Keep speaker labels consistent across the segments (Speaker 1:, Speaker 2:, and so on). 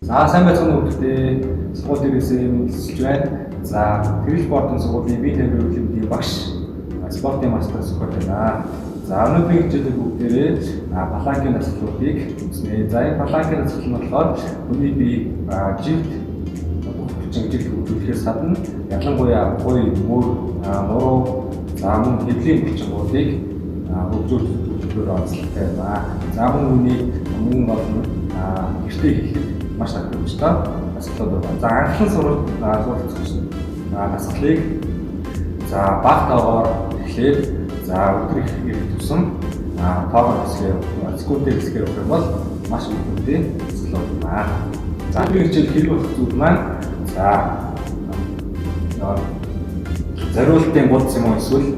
Speaker 1: За сайн байцгаана уу хүүхдүүдээ. Сургууль дээрээсээ мэндчилж байна. За Тэрэл спортын сургуулийн бие тамирын хөтөлбөрийн багш спортын мастер Сүхбат байна. За өнөөдрийн хичээлээр бүгдээрээ планкийн дасгалуудыг үзнэ. За энэ планкийн дасгал нь болохоор хүний бие живт бүх хүчин живт хөгжүүлэхээс гадна ялангуяа буй, мөр, нуруу, за мөн хэвлийн булчингуудыг хөгжүүлэх төлөвлөгөөр онцлогтой байна. За мөн үүнийг мөн олон гэртээ хийхэд маш тохиромжтой дасгалууд байна. За анхлан суралцах дасгалыг за бага тоогоор эхлээд за өдөр их тусам тоогоор хэсгээр секундээр хэсгээр явах юм бол маш үр дүнтэй дасгалууд байна. За би хичээл хэрэг болох зүйл маань за зориултын бодс юм уу эсвэл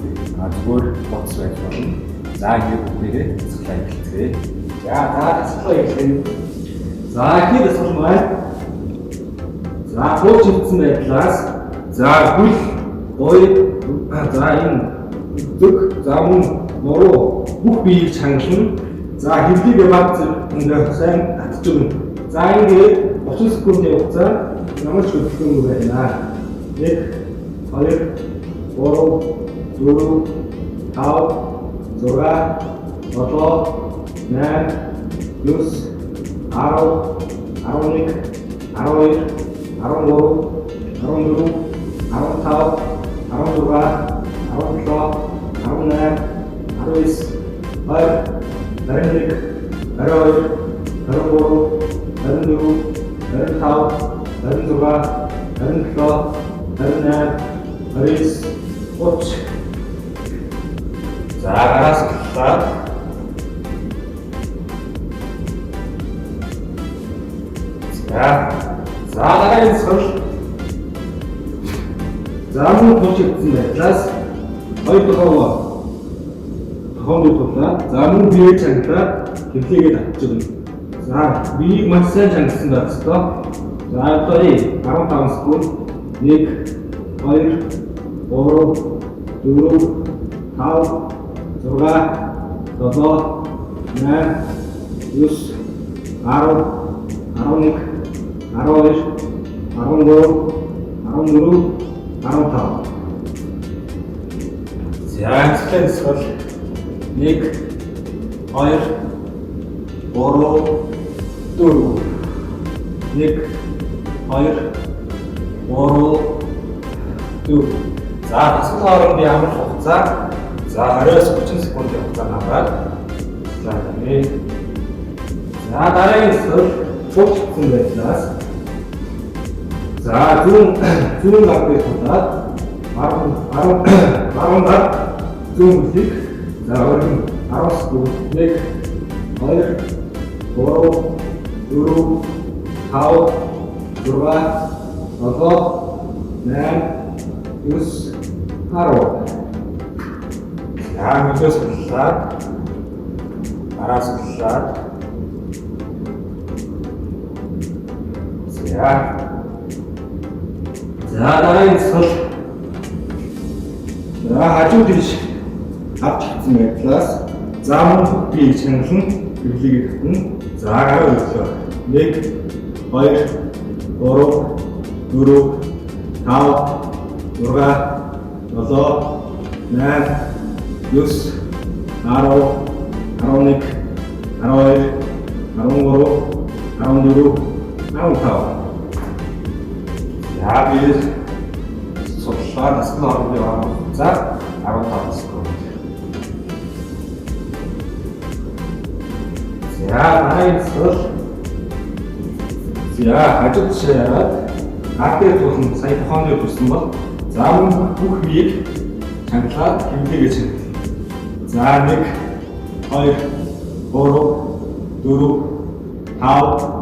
Speaker 1: зүгээр бодс байж болно. За ингээд бүгдээрээ дасгалаа эхэлцгээе. За дасгалаа эхлэе. За эхний дасгал маань за хууч ивдсэн байдлаас за хөл, гой, за энэ зүг, за мөн нуруу бүх биеийг чангална. За хэвлийг баг зэрэг сайн татж өгнө. За ингээд 30 секундын хугацаанд ямар ч хөдөлгөөнгүй байна. 1 2 3 4 5 6 7 8 9 10 11 12 13 14 15 16 17 18 19 20 21 22 23 24 25 26 27 28 29 30. За гараас эхэллээ. За дараагийн дасгал. За мөн тулж ивдсэн байдлаас хоёр тохоон тулаа. За мөн бие чангалаад хэвлээгээ татж өгнө. За биеийг маш сайн чангалсан байх ёстой. За одоо 15 секунд. 1 2 3 4 5 6 7 8 9 10 11 12 13 14 15. За амжилттай дасгал 1 2 3 4 1 2 3 4. За дасгал хоорондын ямар хугацаа за 20-30 секундын хугацаанд хамраад за нэ. За дараагийн дасгал хуучлагдсан байдлаас за зүүн гар дээр тулаад баруун гар зүүн хөлийг за өргөн 10 секунд 1 2 3 4 5 6 7 8 9 10. За мөлөөс суллаад гараа суллаад за дараагийн дасгал за хажуу тийш авч ивдсэн байдлаас за мөн биеийг чангалан хэвлийгээ татна. За гараа өглөө 1 2 3 4 5 6 7 8 9 10 11 12 13 14 15. За би судлаа дасгал хоорондын хугацаа 15 секунд. За дараагийн дасгал за хажуу тишээ хараад гар дээр тулан сая тохон дээр төрсөн бол за мөн бүх биеийг чангалаад хэвлээгээ чангална. За 1 2 3 4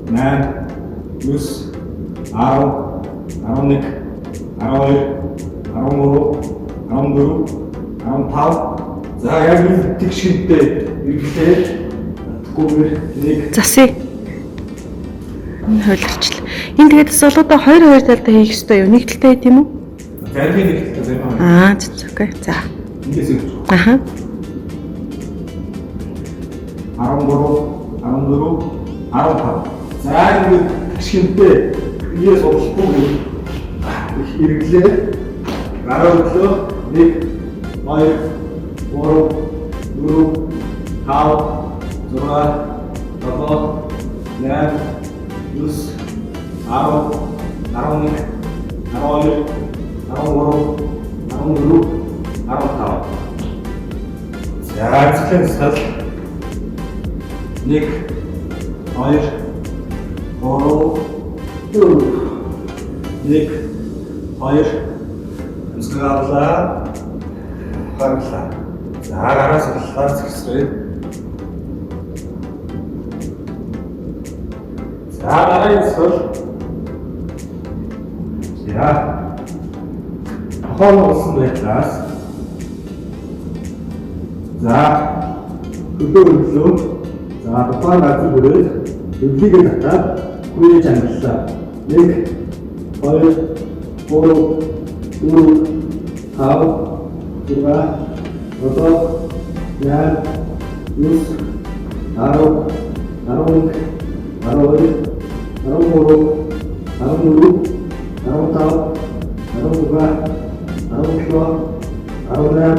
Speaker 1: 5 6 7 8 9 10 11 12 13 14 15. За яг энэ тэгш хинтээ эргэлээ. Гүмэр 1
Speaker 2: Засъя. Энэ хуйларчлаа. Энэ тэгээд дасгалуудаа хоёр хоёр талдаа хийх ёстой юу? Нэг талдаа хийх юм уу?
Speaker 1: Зарим нэг талдаа зарим хоёр.
Speaker 2: Аа, зөв окей. За.
Speaker 1: Эндээс юу?
Speaker 2: Аха.
Speaker 1: 13 14, 15. За ингээд тэгшгэнтэй бие судлахгүй их хэрэглээ. Гараа өглөө 1 2 3 4 5 6 7 8 9 10 11 12 13 14 15. За эцэслэн дасгал 1 2 3 4 1 2 амьсгал авлаа, гаргалаа. За гараа судлаа зэгсрээ. За дараагийн дасгал. За хоол болсон байдлаас за хөлөө өглөө. За тухайн газар бүрээд өвлийгээ татаад хүрээж амглалаа. 1 2 3 4 5 6 7 8 9 10 11 12 13 14 15 16 17 18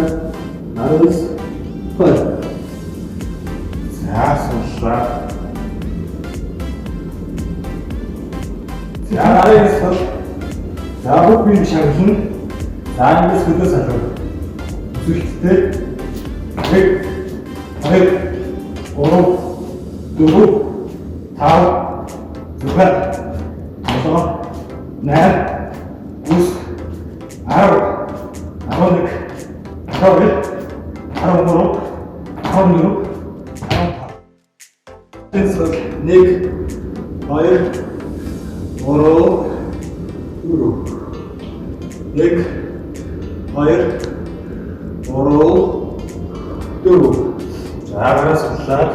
Speaker 1: 19 20. За суулаа. За дараагийн дасгал. За бүх бие шагнална. За ингээс хөлөө салив. Өсөлттэй 1 2 3 4 5 6 7 8 9 10 11 12 13 14 15. 1 2 3 4 1 2 3 4. За гараа судлаад.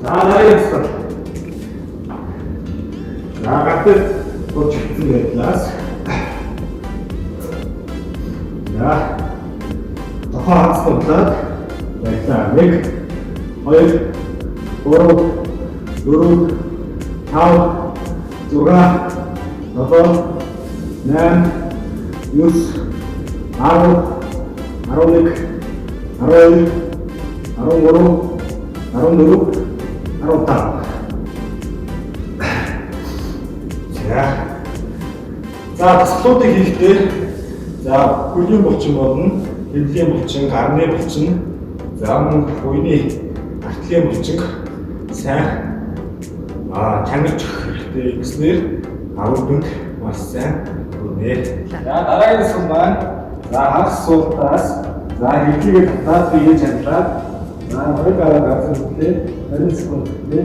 Speaker 1: За дараагийн дасгал. За гар дээр сууж эхэлсэн байдлаас за тохоо хагас судлаад байлаа. 1 2 3 4 5 6 7 8 9 10 11 12 13 14 15. За. За дасгалуудыг хийхдээ за хөлийн булчин болно, хөвлийн булчин, гарны булчин, за мөн буйны артлын булчин сайн чанарч өгөх хэрэгтэй. Ингэснээр арван дүнд маш сайн хүрнэ. За дараагийн дасгал маань за хагас суултаас за хөлтийгээ татаад бие чанарлаад за хоёр гараа гарсан хөтлөө 20 секунд 1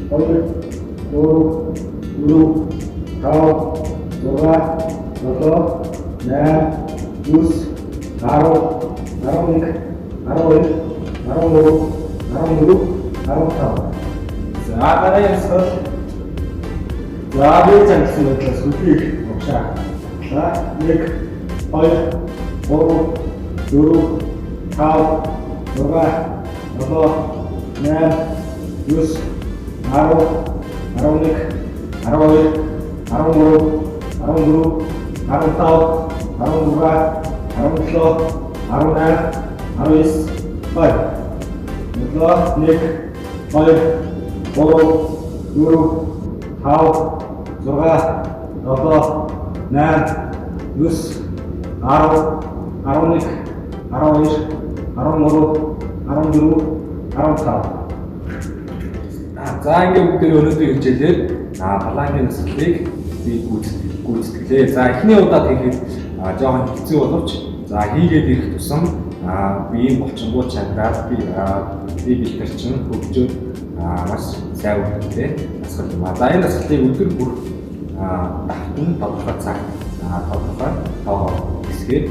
Speaker 1: 2 3 4 5 6 7 8 9 10 11 12 13 14 15. За дараагийн дасгал. За бие чанарласан байдлаас хөлийг угшаа. За 1 2 3 4 5 6 7 8 9 10 11 12 13 14 15 16 17 18 19 20. 1 2 3 4 5 6 7 8 9 10 11 12 13 14 15. За ингээд бүгдээ өнөөдрийн хичээлээр балангийн дасгалыг би гүйцэтгэлээ. За эхний удаад хийхэд жоохон хэцүү боловч за хийгээд ирэх тусам биеийн булчингууд чанараад бие бэлтэрчин хөгжөөд маш сайн үр дүнтэй дасгал юм аа. За энэ дасгалыг өдөр бүр давтан тодорхой цагт тодорхой тоогоор хэсгээд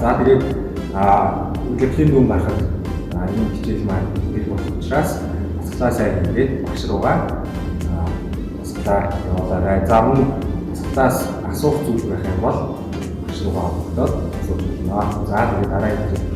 Speaker 1: за тэгээд үлрэлийн дүн гарахад энэ хичээл маань хэрэг болох учраас дасгалаа сайн хийгээд багш руугаа дасгалаа явуулаарай. За мөн дасгалаас асуух зүйл байх юм бол багш руугаа холбогдоод асууж болно. За тэгээд дараагийн хичээл